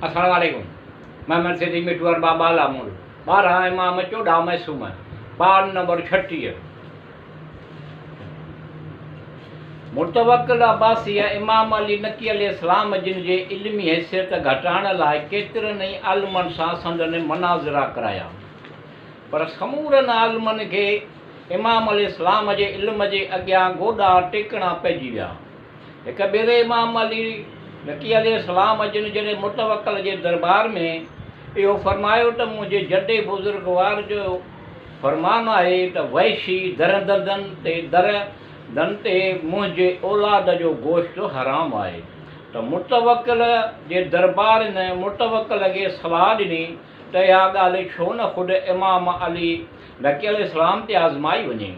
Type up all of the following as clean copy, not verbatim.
السلام عليڪم محمد صديق مٺو ارباب بالا مول 12 امام 14 معصوم پار نمبر 36. متوڪل عباسيء امام علي نقي عليه السلام جن جي علمي حيثيت گهٽائڻ لاء ڪيترن ئي عالمن سان سندن مناظرا ڪرايا، پر سمورن عالمن کي امام عليه السلام جي علم جي اڳيان گوڏا ٽيڪڻا پئجي ويا. هڪ ڀيري امام علي نقي عليه السلام جن جڏهن متوڪل جي دربار ۾ اهو فرمايو ته منهنجي جڏي بزرگوار جو فرمان آهي ته وحشي درندن تي درندن تي منهنجي اولاد جو گوشت حرام آهي ته متوڪل جي دربارين متوڪل کي صلاح ڏني ته اها ڳالهه ڇو نه خود امام علي نقي عليه السلام تي آزمائي وڃي.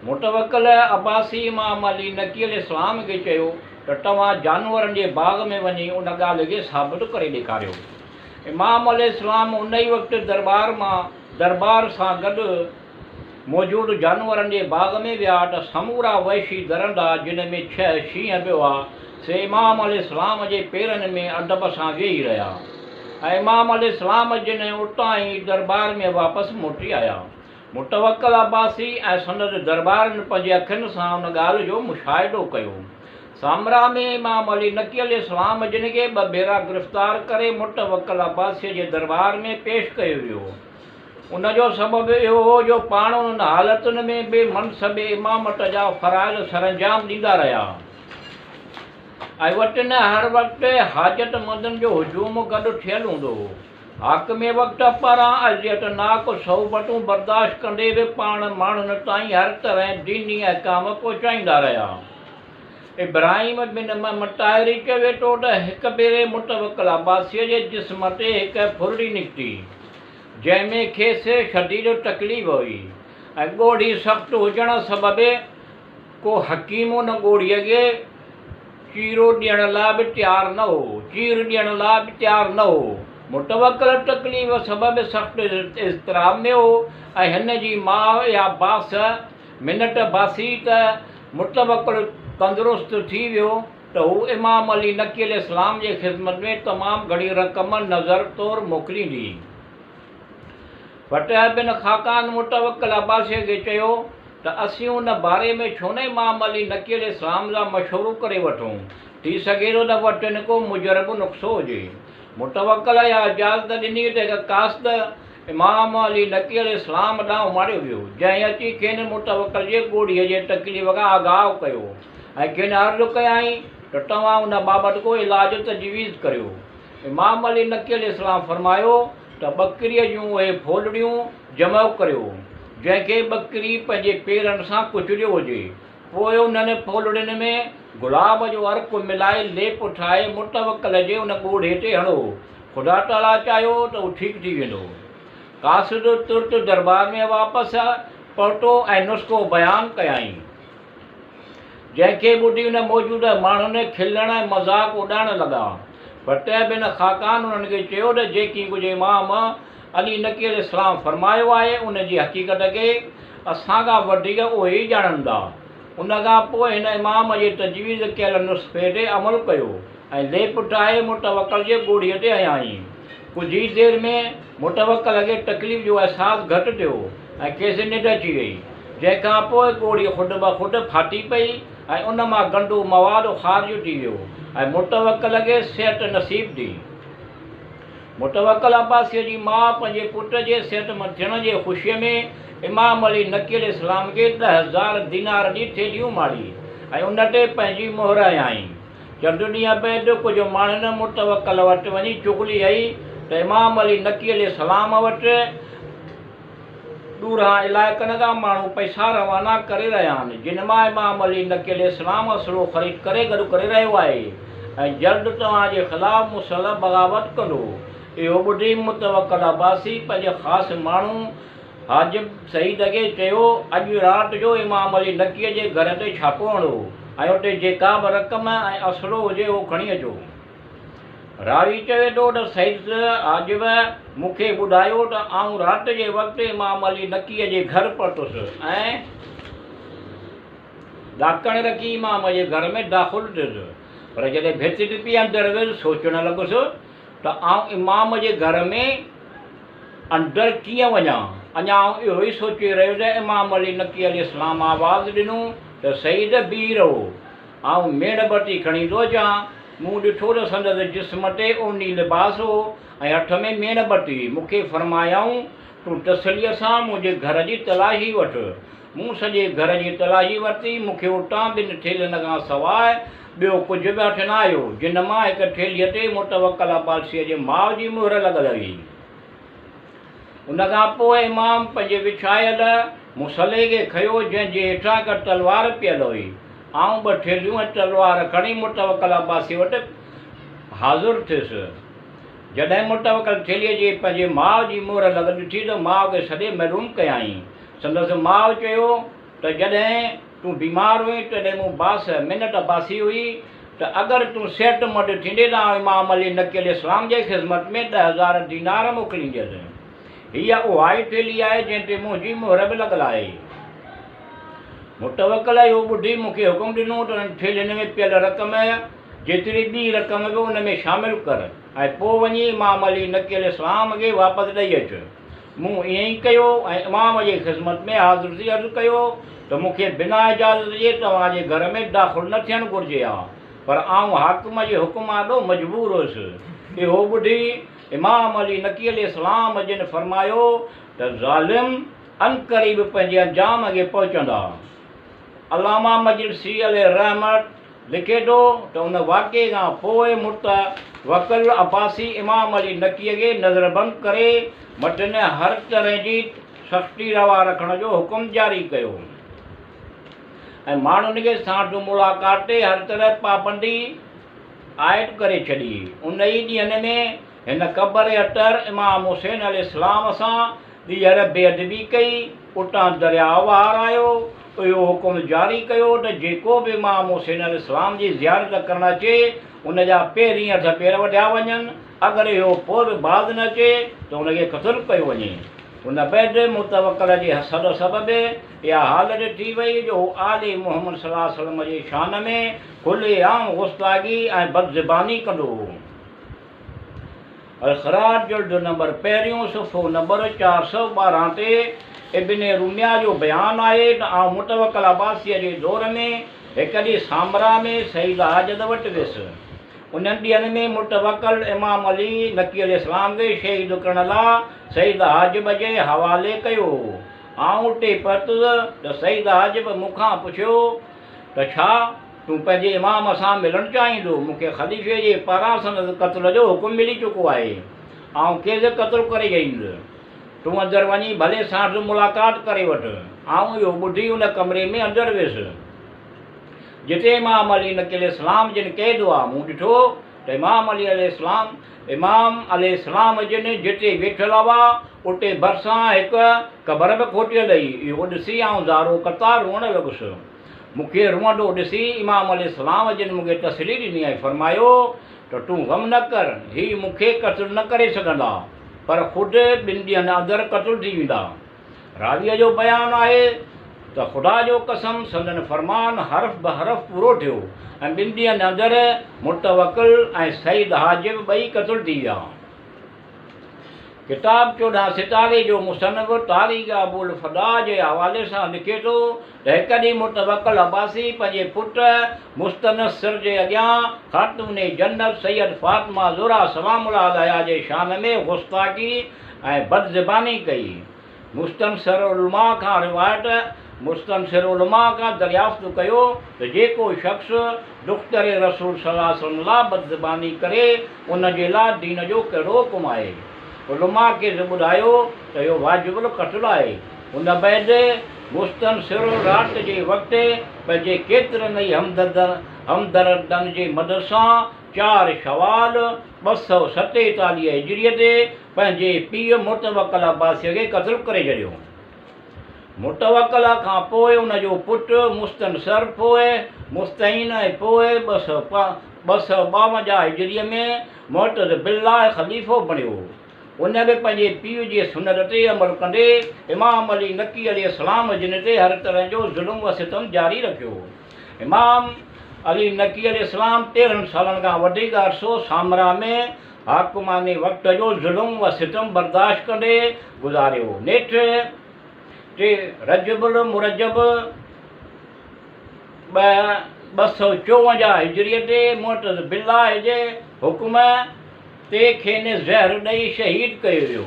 متوڪل عباسي امام علي نقي عليه السلام کي چيو ته توهان جانورن جي باغ ۾ وڃي ان ڳالهه کي ثابت ڪري ڏيکاريو. امام عليه السلام ان ئي وقت درٻار مان درٻار سان گڏ موجود جانورن جي باغ ۾ ويا ته سمورا وحشي درندا جن ۾ 6 شينهن به هئا سي امام عليه السلام جي پيرن ۾ ادب سان ويهي رهيا ۽ امام عليه السلام جن اتان ئي درٻار ۾ واپس موٽي آيا. متوڪل عباسي ۽ سندس درٻارين پنهنجي اکين سان ان ڳالهه جو مشاهدو ڪيو. سامرا ۾ امام علي نقي عليه السلام جن کي 2 ڀيرا گرفتار ڪري متوڪل عباسيء جي درٻار ۾ پيش ڪيو ويو. ان جو سبب اهو هو جو پاڻ انهن حالتن ۾ به منصب امامت جا فرائض سرانجام ڏيندا رهيا ۽ وٽن هر وقت حاجتمندن جو هجوم گڏ ٿيل هوندو هو. حاڪم وقت پاران اذيتناڪ صعوبتون برداشت ڪندي به پاڻ ماڻهن تائين هر طرح ديني احڪام پهچائيندا رهيا. ابراهيم بن محمد طاهري چوي ٿو ته هڪ ڀيري متوڪل عباسيء جي جسم تي هڪ ڦرڙي نڪتي، جنهن ۾ کيس شديد تڪليف هئي ۽ ڳوڙهي سخت هجڻ سبب ڪو حڪيم ان ڳوڙهيء کي چيرو ڏيڻ لاء به تيار نه هو. چير ڏيڻ لاء به تيار نه هو. متوڪل تڪليف سبب سخت اضطراب ۾ هو ۽ هن جي ماء اها باس منت باسي ته متوڪل تندرست ٿي ويو ته هو امام علي نقي عليه السلام جي خدمت ۾ تمام گهڻي رقم نذر طور موڪليندي. فتح بن خاقان متوڪل عباسيء کي چيو ته اسين ان باري ۾ ڇو نه امام علي نقي عليه السلام سان مشورو ڪري وٺون، ٿي سگهي ٿو ته وٽن ڪو مجرب نسخو هجي. متوڪل اها اجازت ڏني ته هڪ قاصد امام علي نقي عليه السلام ڏانهن اماڻيو ويو، جنهن اچي کين متوڪل جي ڳوڙهي جي تڪليف کان آگاهه ڪيو ۽ کين عرض ڪيائين ته توهان ان بابت ڪو علاج تجويز ڪريو. امام علي نقي عليه السلام فرمايو ته ٻڪريء جون اهي ڦولڙيون جمع ڪريو، جنهن کي ٻڪري پنهنجي پيرن سان ڪچليو هجي. پوء انهن ڦولڙين ۾ گلاب جو عرق ملائي ليپ ٺاهي متوڪل جي ان ڳوڙهي تي هڻو. خدا تعاليٰ چاهيو ته هو ٺيڪ ٿي ويندو. قاصد ترت دربار ۾ واپس پهتو ۽ نسخو بيان ڪيائين. جنهن کي ٻڌي ان موجوده ماڻهن کلڻ ۽ مذاق اڏائڻ لڳا. فتح بن خاقان انهن کي چيو ته جيڪي ڪجهه امام علي نقي عليه السلام فرمايو آهي ان جي حقيقت کي اسان کان وڌيڪ اهي ئي ڄاڻندا. ان کان پوء هن امام جي تجويز ڪيل نسخي تي عمل ڪيو ۽ ليپ ٺاهي متوڪل جي ڳوڙهي تي هنيائين. ڪجهه ئي دير ۾ متوڪل کي تڪليف جو احساس گهٽ ٿيو ۽ کيس ننڊ اچي وئي. جنهن کان پوء ڳوڙهي خود بخود ڦاٽي پئي ۽ ان مان گندو مواد خارج ٿي ويو ۽ متوڪل کي صحت نصيب ٿي. متوڪل عباسيء جي ماء پنهنجي پٽ جي صحتمند ٿيڻ جي خوشيء ۾ امام علي نقي عليه السلام کي 10,000 دينار جي ٿيلهي اماڻي ۽ ان تي پنهنجي مهر هنيائين. چند ڏينهن بعد ڪجهه ماڻهن متوڪل وٽ وڃي چغلي هنئي ته امام علي نقي عليه السلام وٽ ڏورانهن علائقن کان ماڻهو پئسا روانا ڪري رهيا آهن، جن مان امام علي نقي عليه السلام اسلحو خريد ڪري گڏ ڪري رهيو آهي ۽ جلد توهان جي خلاف مسلح بغاوت ڪندو. اهو ٻڌي متوڪل عباسي پنهنجي خاص ماڻهو حاجب سعيد کي چيو، اڄ رات جو امام علي نقي جي گهر تي ڇاپو هڻو ۽ اتي جيڪا به رقم ۽ اسلحو هجي اهو کڻي اچو. راوي چوي ٿو ته سيد حاجب مون کي ٻڌايو ته آئون رات جي وقت امام علي نقيء جي گهر پهتس ۽ ڏاڪڻ رکي امام جي گهر ۾ داخل ٿيس، پر جڏهن ڀت ٽپي اندر ويس سوچڻ لڳس ته آئون امام جي گهر ۾ اندر ڪيئن وڃان؟ اڃا آئون اهو ئي سوچي رهيو ته امام علي نقي عليه السلام آواز ڏنو ته سعيد بيهي رهو، آئون ميڻ بتي کڻي ٿو اچان. مون ڏٺو ته سندس جسم تي اوني لباس هو ۽ هٿ ۾ ميڻ بتي هئي. مون کي فرمايائون، تون تسليء سان منهنجي گهر جي تلاشي وٺ. مون سڄي گهر جي تلاشي ورتي، مون کي اتان ٻن ٿيلهن کان سواء ٻيو ڪجهه به هٿ نه آيو، جن مان هڪ ٿيلهيء تي متوڪل عباسيء جي ماء جي مهر لڳل هئي. ان کان پوء امام پنهنجي وڇايل مصلي کي کنيو، جنهن جي هيٺان هڪ تلوار پيل هئي. آئون ٻه ٿيلهيون ۽ تلوار کڻي متوڪل عباسيء وٽ حاضر ٿيس. جڏهن متوڪل ٿيلهيء جي پنهنجي ماء جي مهر لڳل ڏٺي ته ماء کي سڏي معلوم ڪيائين. سندس ماء چيو ته جڏهن تون بيمار هئين تڏهن مون باس، منت باسي هئي ته اگر تون صحتمند ٿيندين ته آئون امام علي نقي عليه السلام جي خذمت ۾ 10,000 دينار موڪلينديس. هيء اهائي ٿيلهي آهي جنهن تي منهنجي مهر به لڳل آهي. متوڪل اهو ٻڌي مون کي حڪم ڏنو ته انهن ٿيلهين ۾ پيل رقم جيتري ٻي رقم به ان ۾ شامل ڪر ۽ پوء وڃي امام علي نقي عليه السلام کي واپس ڏئي اچ. مون ائين ئي ڪيو ۽ امام جي خذمت ۾ حاضر ٿي عرض ڪيو ته مون کي بنا اجازت جي توهان جي گهر ۾ داخل نه ٿيڻ گهرجي ها، پر آئون حاڪم جي حڪم آڏو مجبور هيس. اهو ٻڌي امام علي نقي عليه السلام جن فرمايو ته ظالم عنقريب پنهنجي انجام کي پهچندا. علامه مجلسي عليه الرحمت لکي ٿو ته ان واقعي کان پوء متوڪل عباسي امام علي نقي کي نظربند ڪري مٿن هر طرح جي سختي روا رکڻ جو حڪم جاري ڪيو ۽ ماڻهن کي ساڻس ملاقات تي هر طرح پابندي عائد ڪري ڇڏي. ان ئي ڏينهن ۾ هن قبر اطهر امام حسين عليه السلام سان ٻيهر بي ادبي ڪئي، اتان درياء وهارايو، اهو حڪم جاري ڪيو ته جيڪو به امام حسين عليه السلام جي زيارت ڪرڻ اچي، ان جا پهرين هٿ پير وڍيا وڃن، اگر اهو پوء به باز نه اچي ته ان کي قتل ڪيو وڃي. ان بعد متوڪل جي حسد سبب اها حالت ٿي وئي جو هو آل محمد صلي الله عليه وسلم جي شان ۾ کلي عام گستاخي ۽ بدزباني ڪندو هو. الخراج جلد نمبر پهريون صفحو نمبر 412 تي ابن روميا جو بيان آهي ته آئون متوڪل عباسيء جي دور ۾ هڪ ڏينهن سامرا ۾ سيد حاجت وٽ ويس. انهن ڏينهن ۾ متوڪل امام علي نقي عليه السلام کي شهيد ڪرڻ لاء سيد حاجب جي حوالي ڪيو هو. آئون اتي پهتس ته سيد حاجب مون کان پڇيو ته ڇا تون پنهنجي امام سان ملڻ چاهيندو؟ مون کي خليفي جي پاران سندس قتل جو حڪم ملي چڪو آهي. آئون کيس قتل ڪري ڇڏيندس. تون اندر وڃي ڀلي ساڻس ملاقات ڪري وٺ. آئون اهو ٻڌي ان ڪمري ۾ اندر ويس، جتي امام علي نقي عليه السلام جن قيد هئا. مون ڏٺو ته امام علي عليه السلام امام عليه السلام جن جتي ويٺل هئا، اتي ڀرسان هڪ قبر به کوٽيل هئي. اهو ڏسي آئون زارو قطار روئڻ لڳس. مون کي روئندو ڏسي امام عليه السلام جن مون کي تسلي ڏني ۽ فرمايو ته تون غم نه ڪر، هي مون کي قتل نه ڪري سگهندا، پر خود ٻن ڏينهن اندر قتل ٿي ويندا. راويء جو بيان آهي ته خدا جو قسم سندن فرمان حرف به حرف پورو ٿيو ۽ ٻن ڏينهن اندر متوڪل ۽ سيد حاجب ٻئي قتل ٿي ويا. ڪتاب 14 ستاري جو مصنف تاريخ ابوالفدا جي حوالي سان لکي ٿو ته هڪ ڏينهن متوڪل عباسي پنهنجي پٽ مستنصر جي اڳيان خاتون جنت سيد فاطمه زهرا سلام الله عليها جي شان ۾ گستاخي ۽ بدزباني ڪئي. مستنصر علماء کان روايت مستنصر علماء کان دريافت ڪيو ته جيڪو شخص دختر رسول صلي الله عليه وسلم لاء بدزباني ڪري ان جي لاء دين جو ڪهڙو حڪم آهي؟ علماء کيس ٻڌايو ته اهو واجب القتل آهي. ان بعد مستنصر رات جي وقت پنهنجي ڪيترن ئي همدردن جي مدد سان 4 شوال 247 هجريء تي پنهنجي پيء متوڪل عباسيء کي قتل ڪري ڇڏيو. متوڪل کان پوء ان جو پٽ مستنصر، پوء مستعين ۽ پوء 252 هجريء ۾ معتز بالله خليفو بڻيو. ان به پنهنجي پيء جي سنت تي عمل ڪندي امام علي نقي عليه السلام جن تي هر طرح جو ظلم و ستم جاري رکيو. امام علي نقي عليه السلام 13 سالن کان وڌيڪ عرصو سامرا ۾ حاڪمان وقت جو ظلم و ستم برداشت ڪندي گذاريو. نيٺ ٽي رجب المرجب 254 هجريء تي معتز بالله جي حڪم تي کين زهر ڏئي شهيد ڪيو ويو.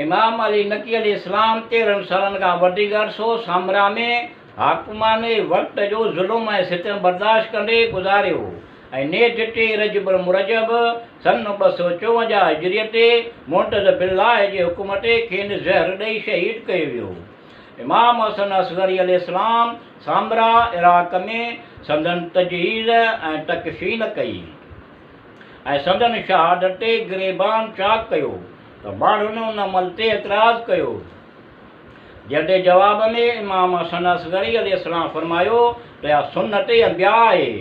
امام علي نقي عليه السلام 13 سالن کان وڌيڪ عرصو سامرا ۾ حاڪمان وقت جو ظلم ۽ ستم برداشت ڪندي گذاريو ۽ نيٺ ٽي رجب المرجب سن 254 هجريء تي معتز بالله جي حڪم تي کين زهر ڏئي شهيد ڪيو ويو. امام حسن عسڪري عليه السلام سامرا، عراق، ۾ سندن تجهيز ۽ تڪفين ڪئي. ۽ سندن شهادت تي گريبان چاڪ ڪيو ته ماڻهن ان عمل تي اعتراض ڪيو، جنهن تي جواب ۾ امام حسن عسڪري عليه السلام فرمايو ته اها سنت انبياء آهي.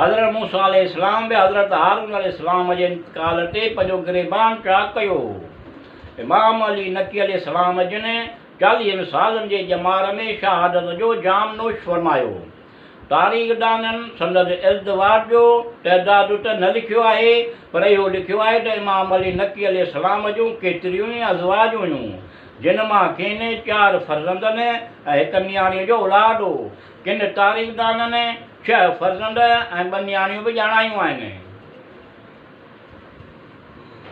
حضرت موسيٰ عليه السلام به حضرت هارون عليه السلام جي انتقال تي پنهنجو گريبان چاڪ ڪيو هو. امام علي نقي عليه السلام جن چاليهن سالن جي ڄمار ۾ شهادت جو جام نوش فرمايو. تاريخدانن سندس ازدواج جو تعداد ته نه لکيو آهي، پر اهو لکيو آهي ته امام علي نقي عليه السلام جون ڪيتريون ئي ازواج هيون، جن مان کين چار فرزندن ۽ هڪ نياڻيء جو اولاد هو. ڪن تاريخدانن ڇهه فرزند ۽ ٻه نياڻيون به ڄاڻايون آهن.